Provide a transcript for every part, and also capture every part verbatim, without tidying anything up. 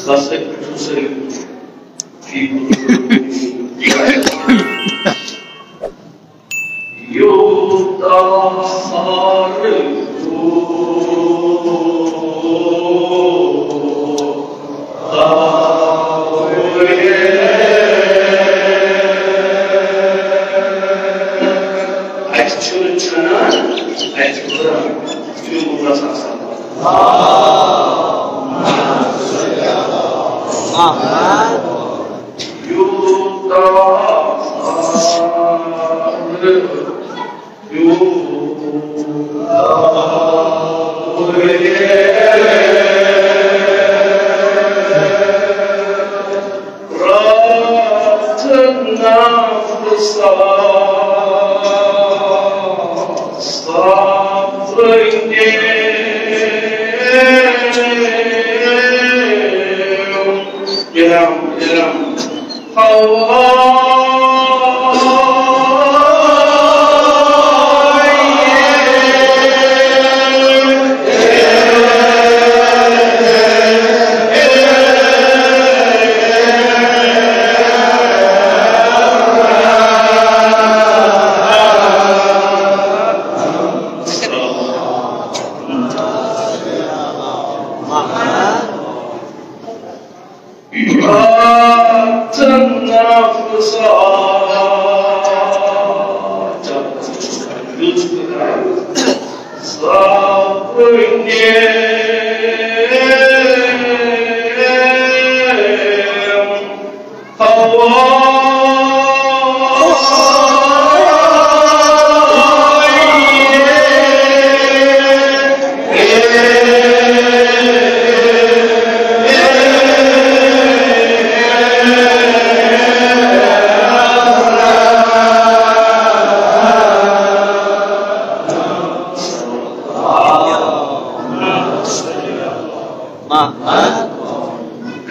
بس أکۍ چھُ سٲری۔ یوٗتاہ سارٕ اَتہِ چھُنہٕ ژھٮ۪نان، اَتہِ چھُ ہُران۔ یوٗتاہ سارٕ۔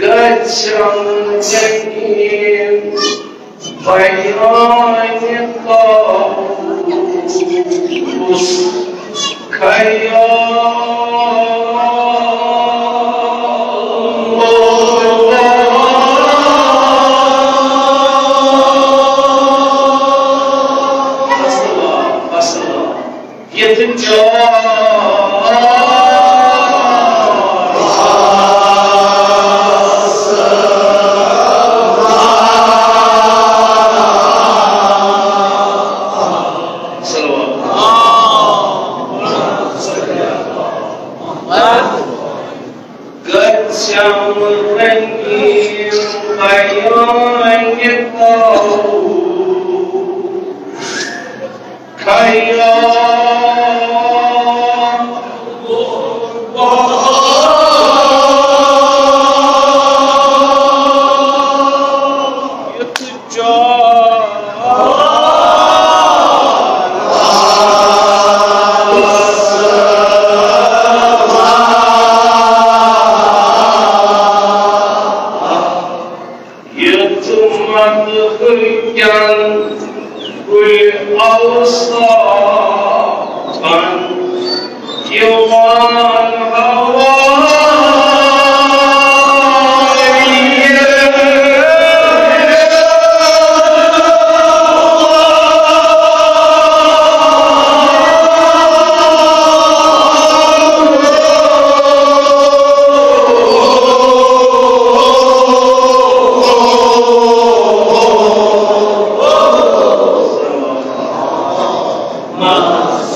گژھن زٔمیٖن بیانِ طاووس خیال۔ السلام، السلام۔ یتھ جاے گژھٮ۪م رنگین بیانِ طاووس۔ خیال۔ یتھ جاے یتھ مدحٕکٮ۪ن گُلۍ اوصافن یِوان ہوا۔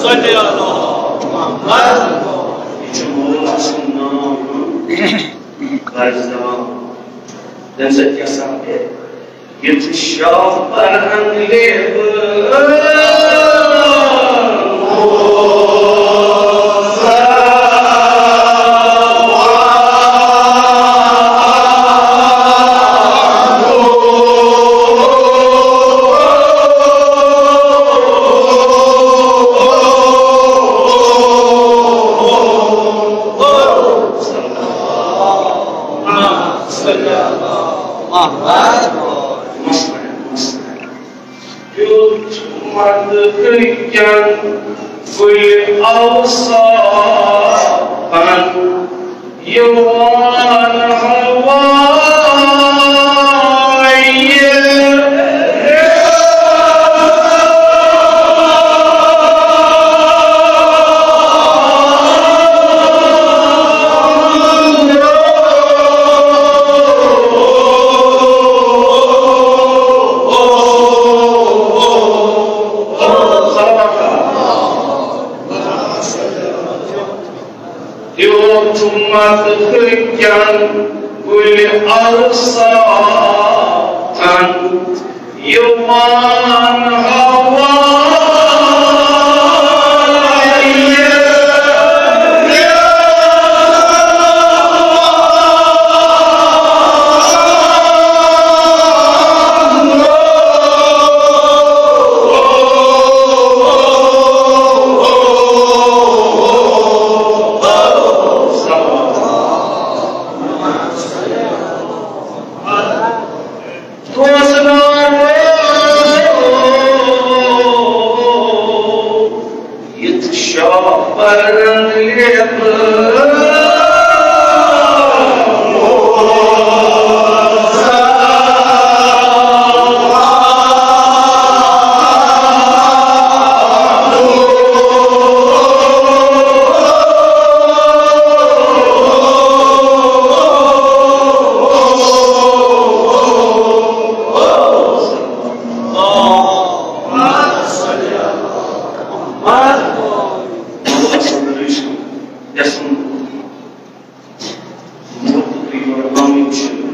صلی اللہ محمد۔ یہِ چھُ مولا سُنٛد ناو۔ قاضی زمان۔ تَمہِ سۭتۍ کیٛاہ سپدِ؟ یُتھ شاہ پرہن لیبہٕ کُلہِ اوصافن یِوان ہوایہِ۔ تیُتھ مدحہٕ کٮ۪ن کُلۍ اوصافن یِوان ہوایہِ۔ دوستانو، یِتھ شاہ پرن لیبہٕ۔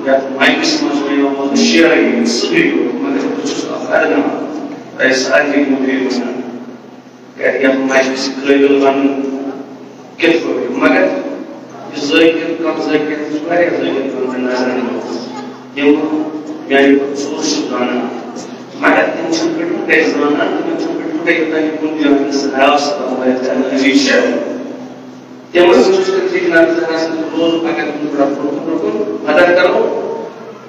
یَتھ مجلسہِ منٛز وَنیو مےٚ شعرٕے یوت، سُہ گٔے یوت، مگر بہٕ چھُس اَکھ ادنا، تۄہہِ سارنٕے موٗجوٗب وَنان۔ گرِ یَتھ مجلسہِ قٲبِل بَنُن کِتھ پٲٹھۍ؟ مگر یہِ ذٲکِر، کانٛہہ ذٲکِر، یہِ چھُ واریاہ ذٲکِر پَنٕنٮ۪ن نظرَن منٛز، یِم میٛانہِ کھۄتہٕ ژوٚر چھِ زانان، مگر تِم چھِنہٕ پٔتمہِ پھِرِ زانان، تِمَن چھُنہٕ پٔتمہِ پھِرِ یوٚتام یہِ کُن جان سہرا صٲب، اللہ تعالیٰ عزیز چھِ۔ تِمَن منٛز چھُس بہٕ فِکرِ نظرَس منٛز روز، اگر تِم تھوڑا برٛونٛہہ کُن برٛونٛہہ کُن مدد کَرو،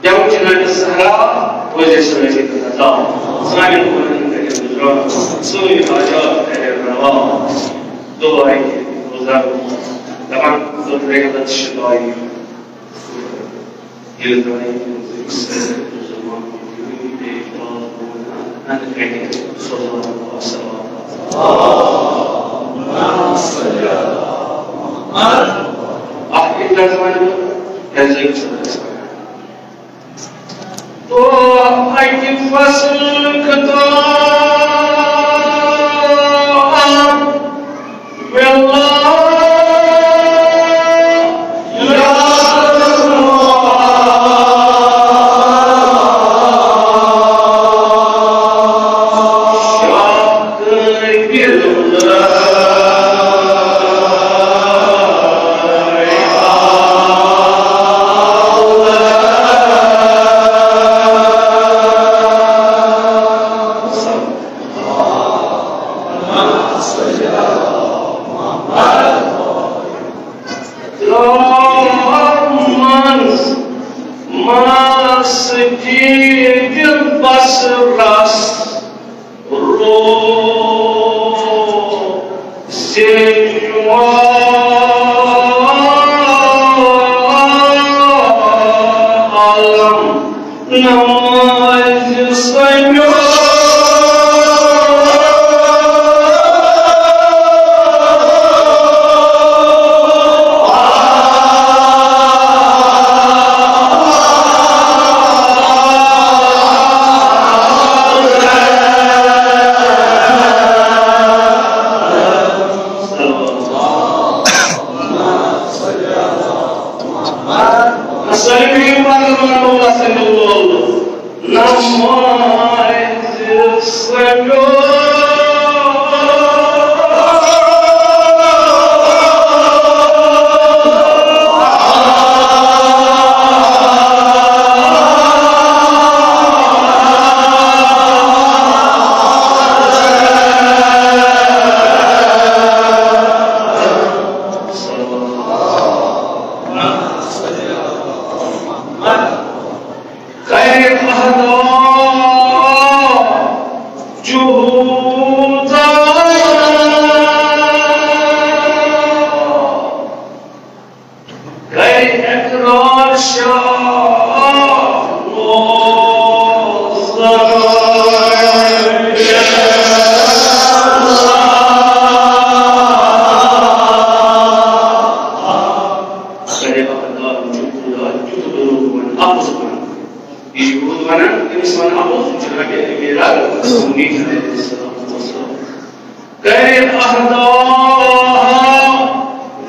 جمع جناب صحرا، وجہ سنجی تھا۔ سامن کو نہیں کرے گزرا، سوئی حاجات کرے روا۔ دعائی گزار، دمان تو ریگلت شدائی۔ یہ دعائی زمان۔ صلی اللہ علیہ وسلم۔ اکھ اجازت۔ تو اکہِ فصلُک تام ویلا۔ ترٛاو منٛز مَس دِتھ بصرس روزِ جُمعہ عالم۔ نماز سنو۔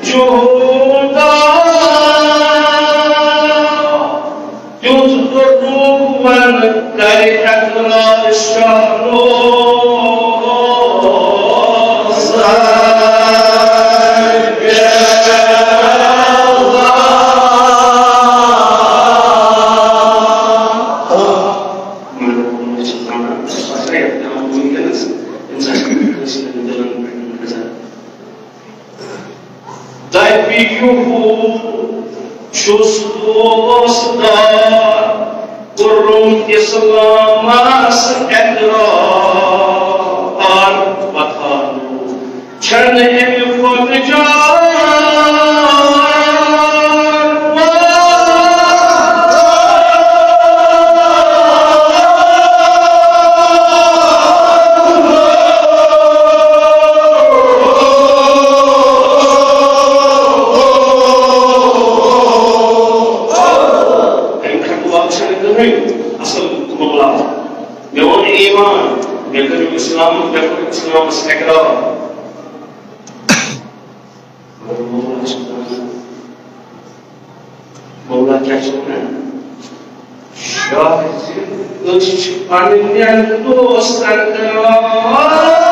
جهودا، تیُتھ ضروٗر وَن کَرِ اقرار شاہ روز۔ دَپہِ یِہُو چھُس دوستار، کوٚرُم اِسلامس اقرار۔ پتہٕ چھَنہٕ اَمہِ کھۄتہٕ جان۔ اَمہِ کھۄتہٕ وَل چھَنہٕ کٕہٕنۍ اَصٕل مۄغلا۔ مےٚ اوٚن ایمان، مےٚ کٔر اِسلام، مےٚ کوٚر اِسلامَس اقرار۔ مگر مولا چھُ وَنان، مولا کیٛاہ چھُ وَنان؟ شاہ زِ أسۍ چھِ پنٕنٮ۪ن دوستن کران۔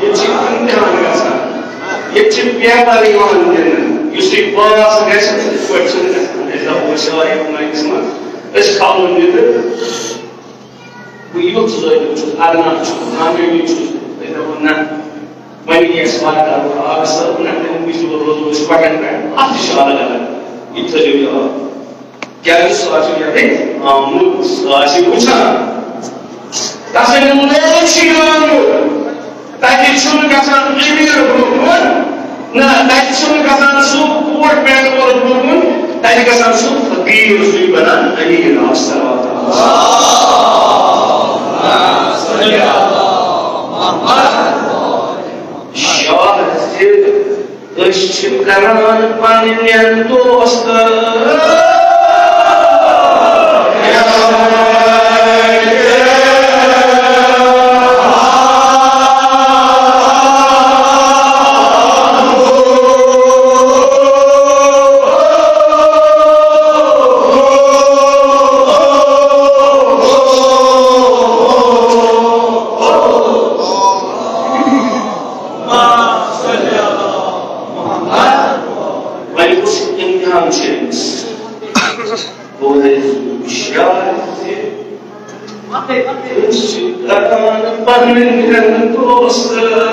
ییٚتہِ چھِ امتحان گژھان، ییٚتہِ چھِ پیپر یِوان دِنہٕ، یُس یہِ پاس گژھِ، تِتھ پٲٹھۍ چھُنہٕ گژھان۔ أسۍ دَپو، أسۍ چھِ واریاہ عمر أکِس منٛز، أسۍ کھالو نِدٕر۔ بہٕ یُتھ ظٲلِم چھُس، ادنان چھُس، کامیٲبی چھُس، تُہۍ دَپو نہ، وۄنۍ یی اَسہِ وارٕ کارٕ برونٛہہ۔ آ، سر، نہ، تِم وٕچھِ بہٕ روزو أسۍ پَکان پٮ۪ٹھ، اَتھ تہِ چھُ الگ الگ، یہِ تھٲیِو یاد۔ کیٛازِ سُہ آسہِ یَتھ آمُت، سُہ آسہِ وٕچھان۔ تَس ییٚلہِ لوٗکھ چھِ یِوان یور، تَتہِ چھُنہٕ گژھان أمیٖر برونٛہہ کُن، نہ، تَتہِ چھُنہٕ گژھان سُہ کوٹ پینٹ وول برونٛہہ کُن، تَتہِ گژھان سُہ فقیٖر، سُے بَنان أمیٖر۔ الصلوات۔ شاہ زِ أسۍ چھِ کران پننٮ۪ن دوستن۔ وۄنۍ کُس امتحان چھُ أمِس؟ بہٕ اوسُس ہُشیار زِ أسۍ چھِ کران پنٕنٮ۪ن دوستن۔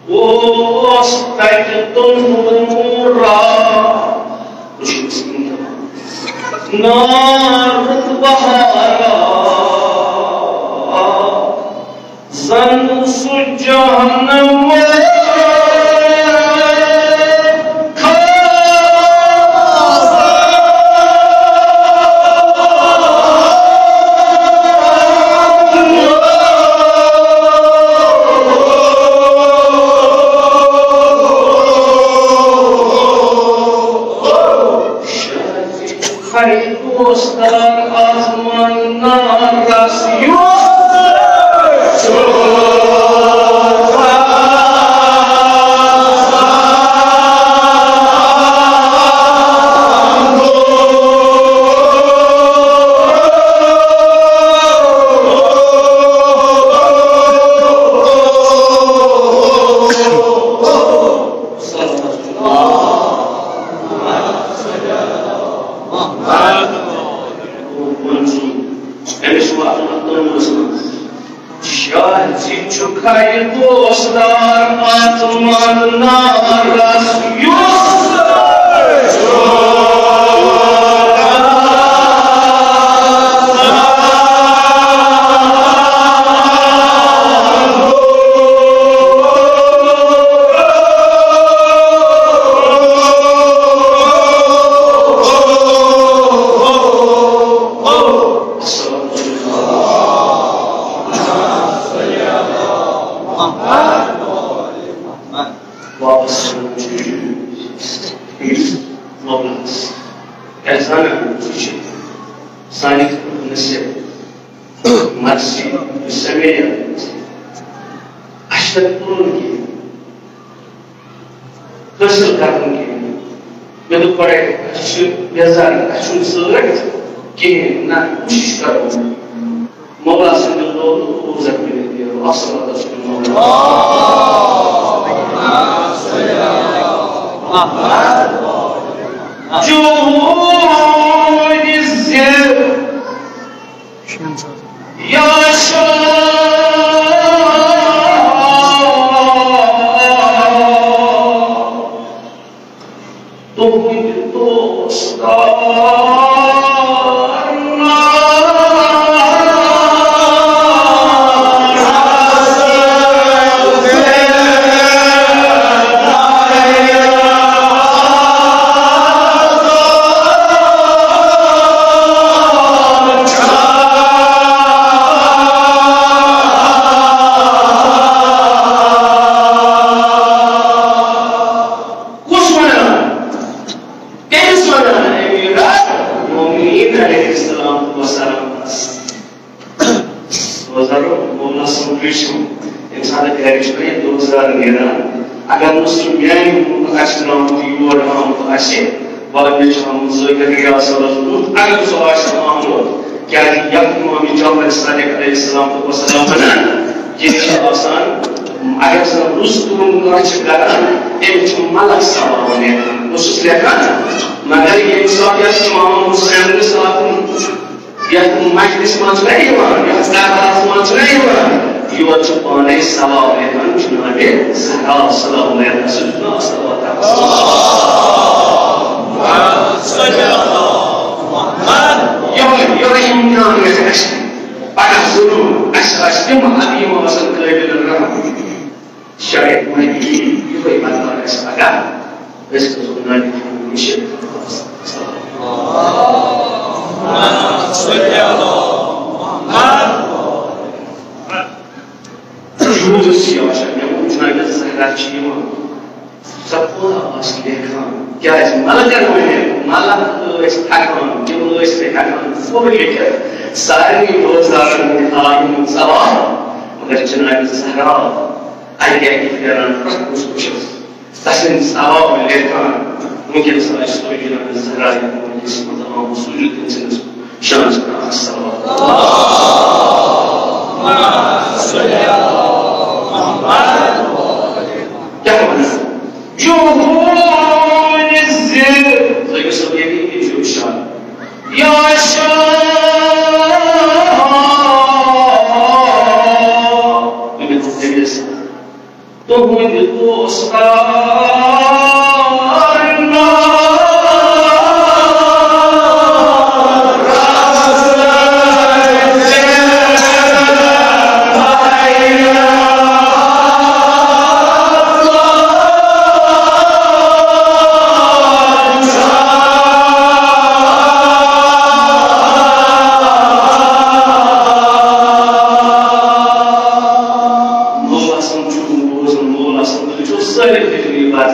اوس تَتہِ توٚمُل مورا، نارُک بہارا، زَن سُہ جہنم۔ خیر دوستار آزمان نارس یوت۔ شاہ جی چھُ کھرِ دوستار آتمان نارس یُس۔ واپس احسان سانہِ نصیب مرضی سمیت اَسہِ چھُنہٕ تُلُن کِہیٖنۍ، حٲصِل کَرُن کِہیٖنۍ۔ مےٚ دوٚپ گۄڈَے، اَسہِ چھُ بیزار، اَسہِ چھُنہٕ سۭتۍ کِہیٖنۍ، نہ کوٗشِش کَرو۔ مولا سٕنٛدِ لولہٕ عزت مِلِتھ نیرو۔ اَصٕل حظ چھُ مولا۔ جوٗرِ زِ یا شاہ تُہٕنٛدِ دوستان۔ کُس وَنان؟ کٔمِس وَنان؟ امیٖر المومنین علیہ الصلوۃ والسلام۔ بوزنو، مولا سمجھو، ییٚمہِ ساتہٕ گرِ چھُ یہِ دوستدار نیران، اگر نہٕ سُہ میانہِ مُلکُک آسہِ درٛامُت، یور آمُت آسہِ، بلکہِ چھُ آمُت زٲہِد ریاض صٲبَس بُتھ، اگر سُہ آسہِ آمُت، کیٛازِ یَتھ اِمام جعفر صادق علیہ السلام تہٕ وسلام وَنان، یہِ چھُ آسان، اگر سُہ رُس تُلُن کانٛہہ چھُ کران، تٔمِس چھُ ملک ثواب نیران۔ بہٕ چھُس لیکھان، مگر ییٚمہِ ساتہٕ یَتھ اِمام حُسین ساتہٕ یَتھ مجلس منٛز چھُنہ یِوان، یَتھ دربارس منٛز چھُنہ یِوان، یور چھُ پانے ثواب لیکھان جناب زہرا سلام علیہا، سُہ چھُ ناو ثواب۔ یِہوٚے، یِہوٚے امتحان گژھِ اَسہِ پگاہ ضروٗر، اَسہِ آسہِ تِم حلیٖم آسان قٲبل رحم۔ شاید وۄنۍ یی یِہوٚے بدلاو اَسہِ پگاہ۔ أسۍ گژھو نانہِ خانہٕ نِش۔ جوٗس چھِ یِوان، مےٚ ووٚن جناب زہرا چھِ یِوان۔ سۄ کوٗتاہ آسہِ لیکھان؟ کیٛازِ ملکن وَنے، ملک ٲسۍ تھکان، تِم ٲسۍ نہٕ ہٮ۪کان پوٗرٕ لیکھِتھ۔ سارنٕے روزدارن ہُنٛد آو یِمن ثواب، مگر جناب زہرا اَکہِ اَکہِ پھیران پرٛٮ۪تھ کُس وٕچھس، تسٕنٛدۍ ثواب لیکھان۔ وٕنکیٚنس آسہِ سورُے جناب زہرا یَتھ مجلسہِ منٛز آمُت، سُہ چھُ تٔمۍ سٕنٛدِس شانس پٮ۪ٹھ اکھ ثواب۔ کیٛاہ وَنان؟ جوٗرِ زِ، تُہۍ گٔژھِو ییٚتہِ یہِ چھُ شان۔ یا شاہ، تُہۍ گٔژھِو تٔمِس تُہٕنٛدِ دوستان۔ مولا سُنٛد چھُ بوزُن، مولا سُنٛد چھُ سٲلِم تجربہٕ۔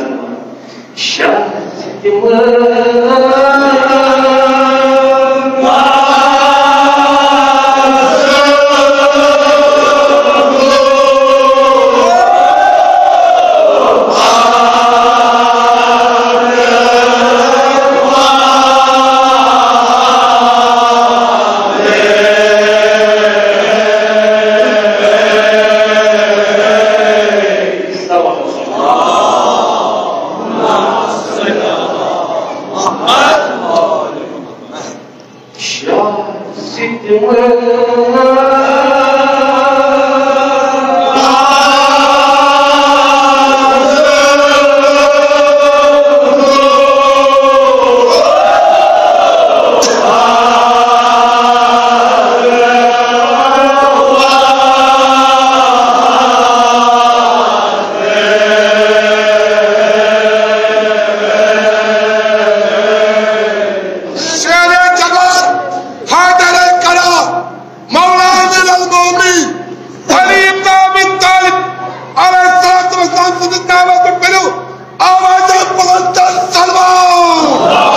تلوار۔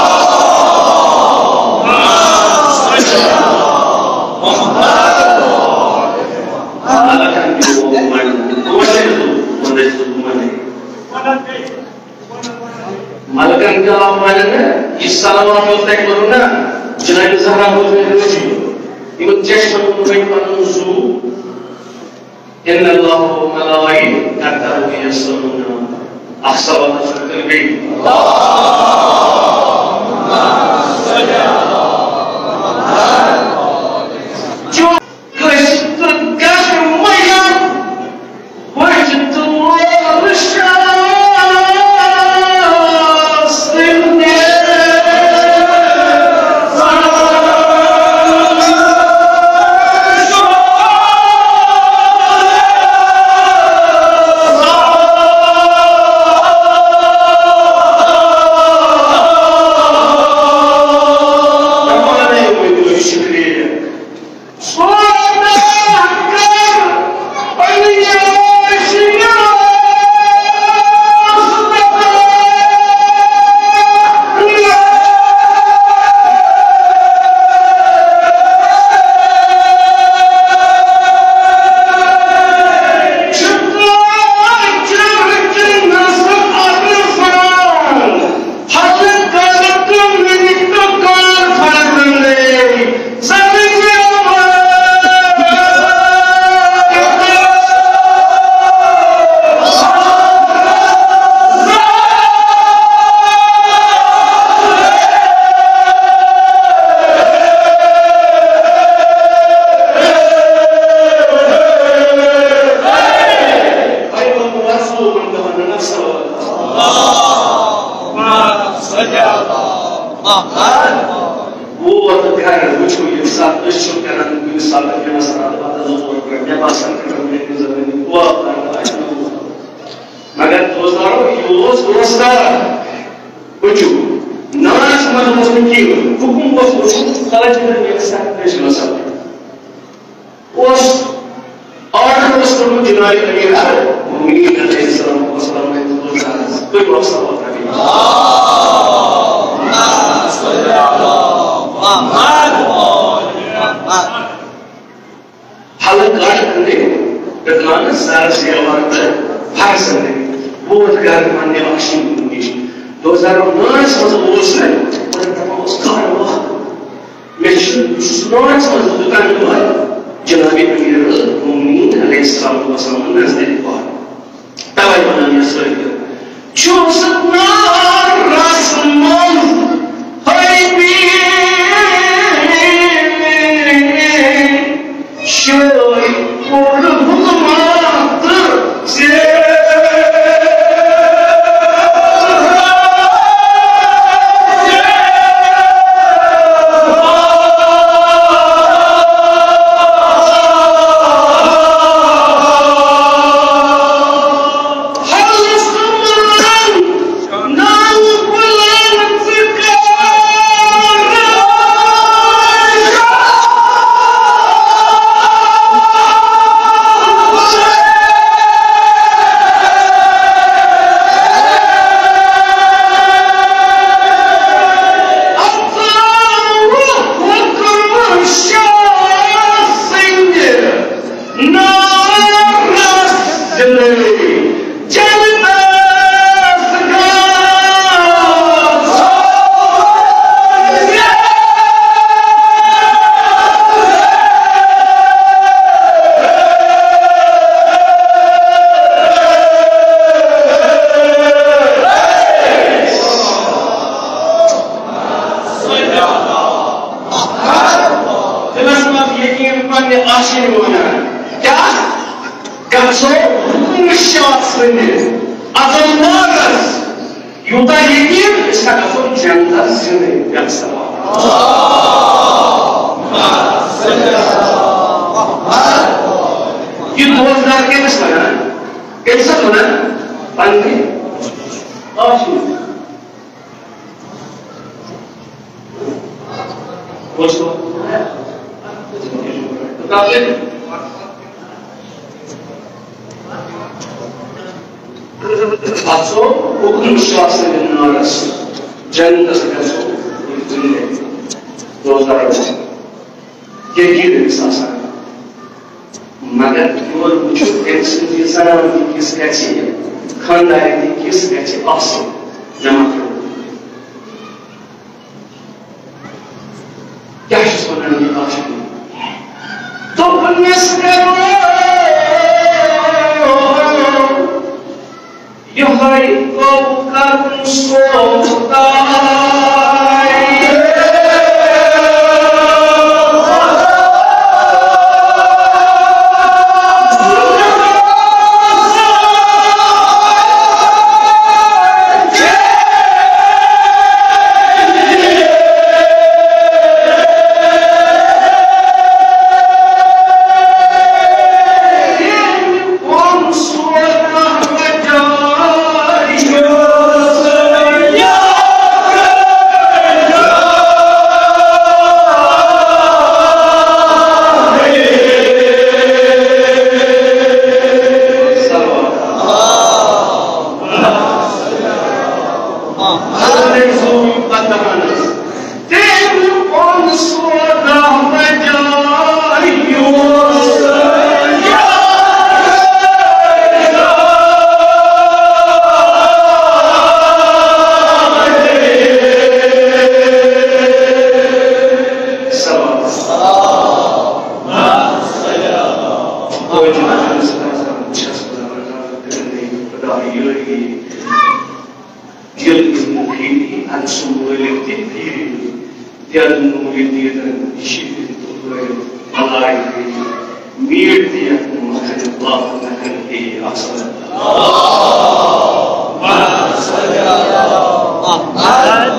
ملکن کلام والن یہ صلوات یوت تۄہہِ کوٚروٕ نا جناب زہرا روزن روزی، یِمن چشمن ووٚن وۄنۍ پنُن زُو۔ ان اللہ و ملائکتہ یصلون۔ اکھ صلوات حضرت نبی۔ جو کٲنٛسہِ تہٕ گژھِ مگر وۄنۍ تور شاہ سٕنٛدِ۔ شکریہ۔ ووت گرٕ، وٕچھِو، ییٚمہِ ساتہٕ أسۍ چھِ کران، کُنہِ ساتہٕ مےٚ آسان اَتھ پَتہٕ زٕ ژور گٲنٛٹہٕ، مےٚ باسان، کران مےٚ زَن وۄنۍ دُعا کران آسہِ نہٕ۔ مگر دوستانو، یہِ اوس روزدار۔ وٕچھِو، ناچ منٛز اوس نہٕ کِہیٖنۍ، حُکُم اوس وٕچھُن، خلق چھِ کران مےٚ ساتہٕ پیش وَسان۔ اوس آرڈر اوس کوٚرمُت جناب امیر المومنین علیہ الصلوۃ والسلام، تُہۍ وَسو نبی۔ حلق گاش کرنے، دکان سر زیور تہٕ فرض کرنے۔ ووت گرٕ پننہِ بخشی نِش۔ دو ہزار نوَس منٛز اوس مےٚ، مگر دپان اوس، کر وقت۔ مےٚ چھُ، بہٕ چھُس نوَس منٛز دُکان دۄہے جناب امیر المومنین علیہ السلام وسلم نظرِ پاک۔ توے ونان یہِ سٲری۔ چھُس نارس منٛز حیبی شٲعر حکمت زیر۔ دِلس منٛز یقین پننہِ آشینہِ وَنان۔ کیٛاہ؟ گژھو حُکمہٕ شاہ سٕنٛدِ عظمتس۔ یوٗتاہ یقین، أسۍ ہا گژھو جنتس زِندَے۔ یہِ دوستدار کٔمِس وَنان؟ کٔمِس حظ وَنان؟ پننہِ آشینہِ۔ اَژو حُکُم شاہ سٕنٛدِ نارس، جنتس گژھو أسۍ دُنیا۔ روزدار یقین أمِس آسان۔ مگر یور وٕچھِو، أمۍ سٕنٛز یہِ زنان تہِ کِژھ گژھِ، خانٛدارِ تہِ کِژھ گژھِ آسٕنۍ۔ جمع کٔرِو۔ کیٛاہ چھُس وَنان یہِ عاشق؟ دوٚپنَس کَرو یِہوٚے گوٚو کَرُن سودا۔ دِل یُس مُفیٖد یی، اَدٕ سُہ مٲلِک تہِ پیٖرِ۔ دٮ۪د نوٗرِ دیٖدَن شِہِتھ تہٕ بٲرِتھ بَلاے گٔیہِ۔ میٖٹھ دِیَکھ نہٕ مَکھَنہِ، واپَس نَکھَن ہیٚیہِ اَصٕل۔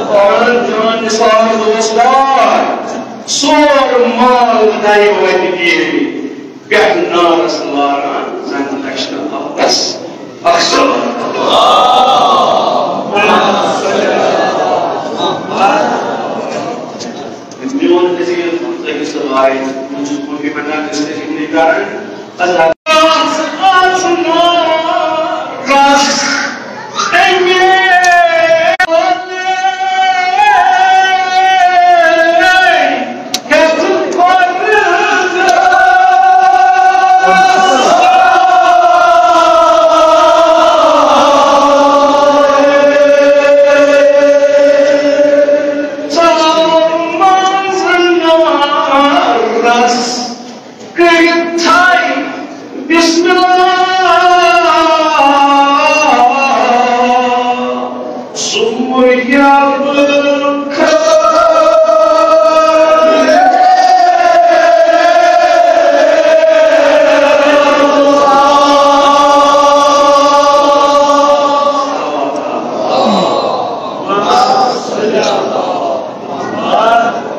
پان جان نثار دوستار، سور مال دَیہِ وَتہِ پیٖرِ۔ پٮ۪ٹھ نارس لاران زن دشنہٕ آبس اکھ سوال۔ میون عزیز، تۄہہِ چھُس بہٕ واریاہ، بہٕ چھُس بہٕ یِمن ناقص تہِ یِمنٕے کران۔ کٔرِتھ تھایہِ بسم اللہ۔ سُہ مُریاب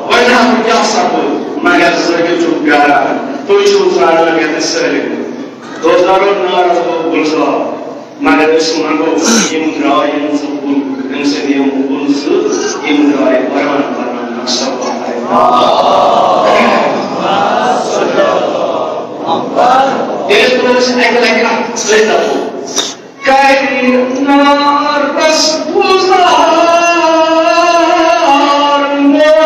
وۄنۍ ہا کیٛاہ سپُد، مگر زٲہِد چھُ پیاران، تُہۍ چھِو زانان ییٚتہِ سٲلِم۔ دوستارو، نار گوٚو گُلزار، مگر أسۍ منٛگو، یِم درٛاے یِم زٕ گُل، أمۍ سٕنٛدۍ یِم گُل زٕ، یِم درٛاے پران پران اکثر۔ تیٚلہِ کوٚر اَسہِ اَکہِ لَٹہِ اَتھ سۭتۍ دَپُن۔ کَرِ نارَس گُزار مۄہِر۔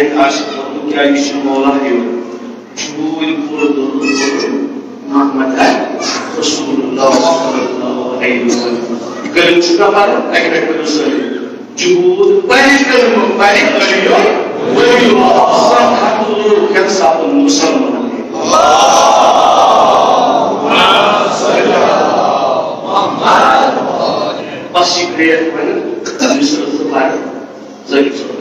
آسہِ ووٚنمُت، کیٛاہ یہِ چھُ مولا یوت؟ جھوٗرۍ پوٚر دوٚرُن کوٚرُن محمد رسول اللہ صلی اللہ علیہ وسلم۔ کٔرِو چھُ نہ پَرُن، اَکہِ لَٹہِ کٔرِو سٲری۔ جھوٗرۍ پَرِ کٔرِو، پَرِ کٔرِو، ؤرِو آسان ہَتہٕ لوٗکھ ہٮ۪تھ سَپُد مُسلمان۔ بس یہِ گٔیَکھ وۄنۍ مِصرٕ زٕ پَرٕ، ظٲہِر صٲب۔